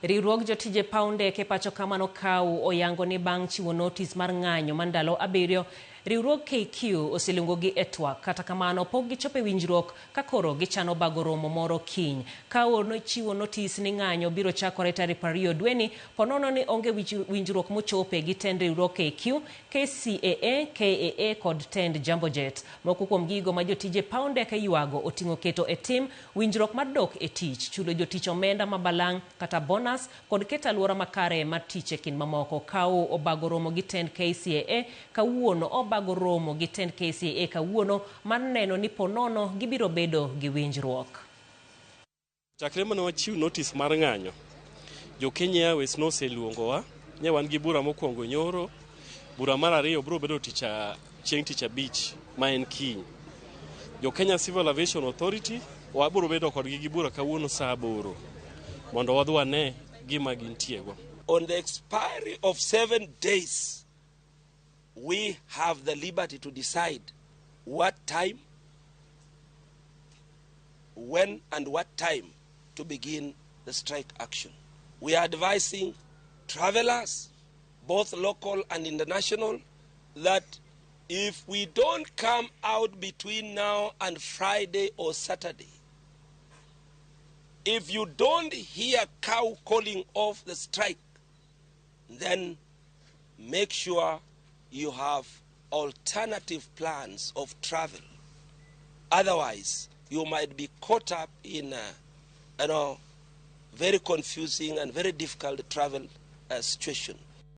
Riwruog jotije paw ndeke pacho ka mano KAU oyango ni bang' chiwo notis mar ng'anyo mar ndalo 7, riwruog KQ oseluongogi e twak. Kata kamano pok gichopo e winjruok ka koro gichano bago romo moro kiny. KAU nochiwo notis ni ng'anyo biro chakore tarik 20 dweni ponono ni onge winjruok mochope gi tend riwruog KQ, KCAA, KAA kod tend Jambojet. Moko kuom gigo ma jotije paw ndeke ywago oting'o keto e tim winjruok mar dok e tich, chulo jotich omenda ma balang' kata bonus kod keto alwora makare mar tich e kind mamoko. KAU obago romo gi tend KCAA kawuono obago romo gi tend KCAA kawuono mar neno ni ponono gibiro bedo gi winjruok. Chakre mane wachiw notice mar ng'anyo, jo Kenya Airways noseluongowa, ne wan gi bura mokwongo nyoro, bura mar ariyo biro bedo chieng' tich abich ma en kiny. Jo Kenya Civil Aviation Authority wabiro bedo kodgi gi bura kawuono saa 8 mondo wadhi wane gima gintiego. On the expiry of 7 days, we have the liberty to decide what time, when and what time to begin the strike action. We are advising travelers, both local and international, that if we don't come out between now and Friday or Saturday, if you don't hear KAU calling off the strike, then make sure you have alternative plans of travel. Otherwise, you might be caught up in a very confusing and very difficult travel situation.